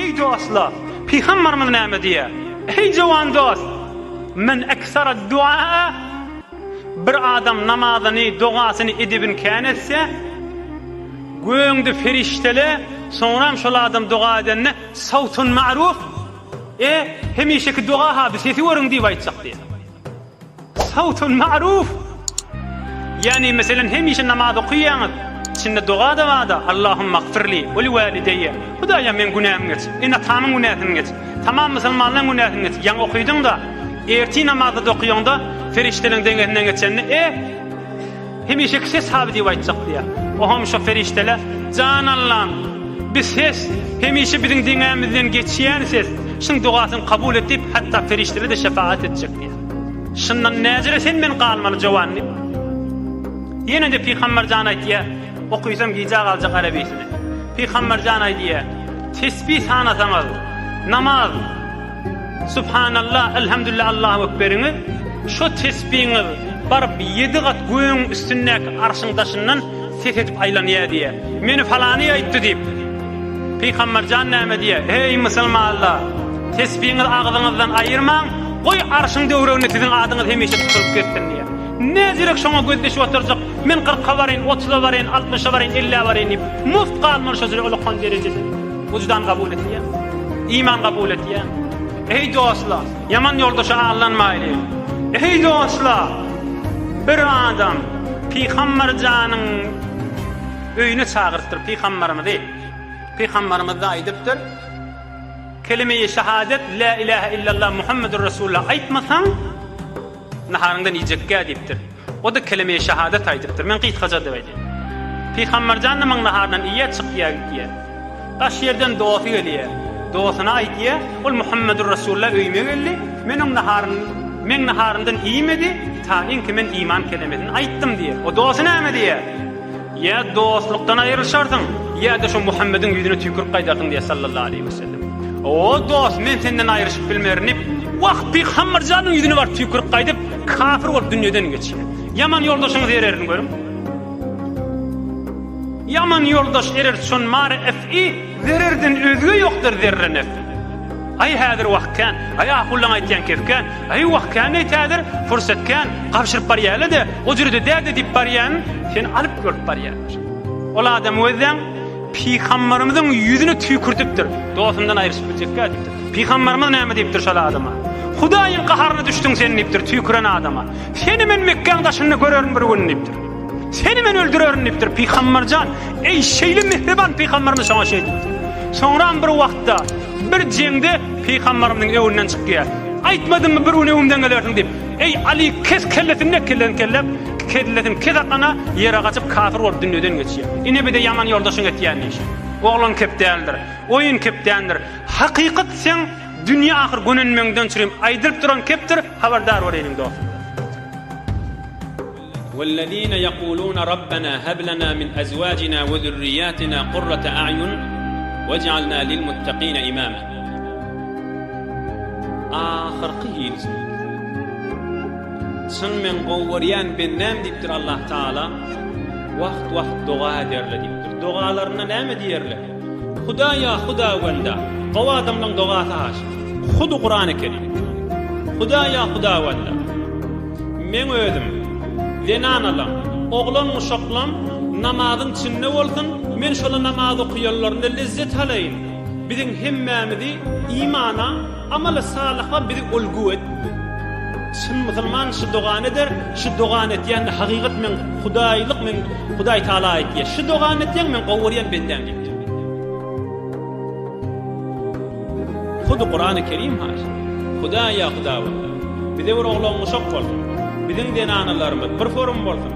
Eý dostlar, Pygambarymyz näme diýýär? Eý jowan dost! Men eksara duaa Bir adam namazyny, dogasyny, edebini kän etse, göňde perişdele, soňram şol adam doga edende sawtun ma'ruf, E, hemişeki doga-ha, bir sesi görüň diýip aýtjak diýýär. Sawtun ma'ruf. Ýagny meselen hemişe namaz okaýaňyz, içinde doga-da barda, Allahumma gfirli we li walideýe. Hudaýa meň günämi geç, ene-atamyň günäsini geç, tamam musulmanlaryň günäsini geç. Ýaňy okydyň-da, ertir namazda-da okaýaňda, perişdeleriň deňesinden geçende, e, Hemişeki ses haby diýip aýtjak diýýär. Oňam şo perişdeler, Jan Allam, bi ses hemişe biziň deňämizden geçýän ses, şuň dogasyny kabul et diýip, hatda perişdelere-de şefagat etjek diýýär. Şundan näjere sen men galmaly jowan diýip. Ýene-de Pygamber jan aýtýar, okysam gijä galjak arebisini. Pygamber jan aýdýar, tesbih sanasaňyz, namaz, Subhanallah, Elhamdülillah, Allahu Ekberiňiz, şo tesbiňiz baryp ýedi gat gögüň üstündäki arşyň daşyndan ses edip aýlanýar diýýär. Meni falany aýtdy diýip. Pygamber jan näme diýýär? Eý musulmanlar! Tesbiňizi agzyňyzdan aýyrmaň, goý arşyň döwreginde siziň adyňyz hemişe tutulyp gezsin diýýär. Näzirek şoňa gözleşip oturjak, men kyrka baryn, otuza baryn, altmyşa baryn, ellä baryn diýip, muft galmaly şo jüre ullakan derejede. Wyždan kabul etýär. Iman kabul etýär. Eý dostlar, ýaman ýoldaşa aldanmaýlyň. Eý dostlar, bir adam Pygamber janyň öýüne çagyrypdyr pygamberimizi. Pygamberimiz-de aýdypdyr, Kelime-i şehadet, la ilahe illallah Muhammedur Resulullah aýtmasaň, Naharyňdan iýjekgä diýipdir. O-da kelemeýi şahadat aýdypdyr. Men gysgaça edip aýdaýyn. Pygamber jan-da muň naharyndan iýýär, çykýar gidýär. Daş ýerden dosty gelýär. Dostuna aýdýar, Ol Muhammedur Resulullah öýüme geldi. Men oň naharyny, meň naharymdan iýmedi, taýynki men iman kelemesini aýtdym diýýär. O dosty näme diýýär? Ýa dostlukdan aýrylyşarsyň, ýa-da şo Muhammediň ýüzüne tüýkürip gaýdarsyň diýýär sallallahu aleýhi wesellem. O dost, men senden aýryşyp bilmerin diýip, wah, pygamber janyň ýüzüne baryp tüýkürip gaýdyp, kafir bolup dünýeden geçýär. Ýaman ýoldaşyň zererini görüň. Ýaman ýoldaş erer çon mary ef'i, zererden özge ýokdur zerre nef. Aý häzir wagt kän, aý ahullaň aýtýan kef kän, aý wagt kän eýt häzir, pursat kän, gabşyryp barýaly-da, o jürede däde diýip barýan, seni alyp görüp barýandyr. Ol adam gözläň, Pygambarymyzyň ýüzüne tüýkürdipdir. Dostumdan aýryşyp biljekkä diýipdir. Pygambarymyz näme diýipdir şol adama? Hudaýyň gaharyna düşdüň sen diýipdir tüýküren adama. Seni men Mekgäň daşynda görerin bir gün diýipdir. Seni men öldürerin diýipdir Pygamber jan. Eý şeýle mähriban pygamberimiz şoňa şeý diýipdir. Soňram bir wagtda bir jeňde pygamberimiziň öňünden çykýar. Aýtmadymmy bir gün öňümden gelersiň diýip. Eý Ali kes kellesini ne kellesini kelläp kellesini kes akana ýere gaçyp kafir bolup dünýeden geçýär. Ine bide ýaman ýoldaşyň etýän işi. Oglan kep däldir. Oýun kep dändir. Hakykat seň dünýe ahyr gönenmeňden çürim aýdylyp duran kepdir habardar bol iniň dostum. Wellezine ýekulune Rabbena heb lena min ezwajina we zürriýatina kurrate a'ýun wej'alna lil muttakine imama. Ahyrky hilsi. Çyn meň gowy görýän bendäm diýipdir Allah Taala, wagt-wagt doga ederler diýipdir. Dogalarynda näme diýerler? Hudaýa Hudawenda, gowy adamlaň dogasy haş. Hudy Kurany Kerim. Hudaýa Hudawenda. Meň özüm, zenanalam, oglan-uşaklam namazyň çinde bolsun, men şola namaz okaýanlarynda lezzet alaýyn. Biziň hemmämizi imana, amaly salyha bizi ulgu et. Çyn musulman şu dogany eder, şu dogany etýän-de hakykat meň Hudaýlyk meň Hudaý Taala aýtýar. Şu dogany etýäň meň gowy görýän bendäm diýipdir. Hudy Kurany Kerim haş. Hudaý ýa Hudawanda. Bize bir oglan-uşak bolsun. Biziň zenanalarymyz bir forum bolsun.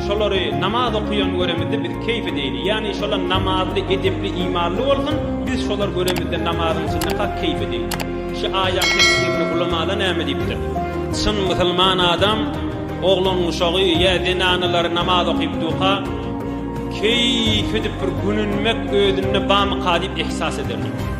Şolary namaz okaýan göremizde biz keýp edeýli. Ýagny şolar namazly, edepli, imanly bolsun, biz şolar göremizde namazyň içinde kak keýp edeýli. Şu aýaň tefsirini ulamalar näme diýipdir? Çyn musulman adam oglan-uşagy ýa zenanalary namaz okyp durka keýp edip bir gülünmek özünde bamyka diýip ihsas eder diýipdir.